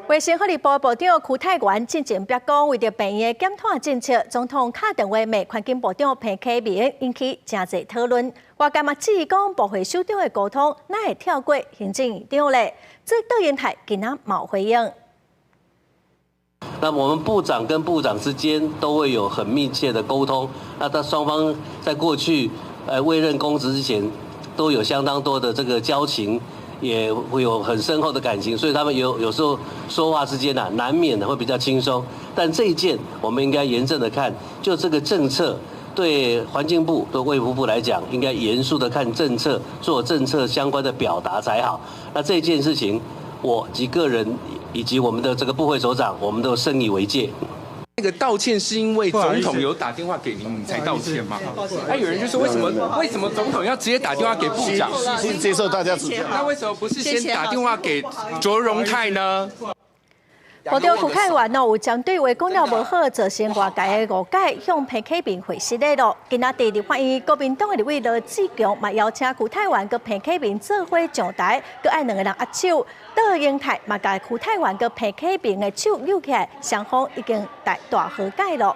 衛生福利部部長邱泰源進前表講，為著病院的減碳政策，總統敲電話罵環境部長彭啟明，引起誠濟討論。外界嘛質疑講，部會首長的溝通，哪會跳過行政院長咧？這杜英泰今仔嘛有回應。那我們部長跟部長之間都會有很密切的溝通。那他雙方在過去未任公職之前，都有相當多的這個交情，也會有很深厚的感情，所以他們有時候說話之間啊，難免會比較輕鬆。但這一件，我們應該嚴正的看，就這個政策對環境部、對衛福部來講，應該嚴肅的看政策，做政策相關的表達才好。那這件事情，我及個人以及我們的這個部會首長，我們都深以為戒。那個道歉是因為總統有打電話給您，你才道歉嗎？那有人就說，為什麼總統要直接打電話給部長？先接受大家指教。那為什麼不是先打電話給卓榮泰呢？部長邱泰源哦，有針對話講了無好，造成外界的誤解，向彭啟明回失禮囉。今仔佇立法院，國民黨的立委羅智強嘛邀請邱泰源佮彭啟明做伙上台，閣愛兩个人握手。杜英泰嘛共邱泰源佮彭啟明的手搝起來，雙方已經大和解囉。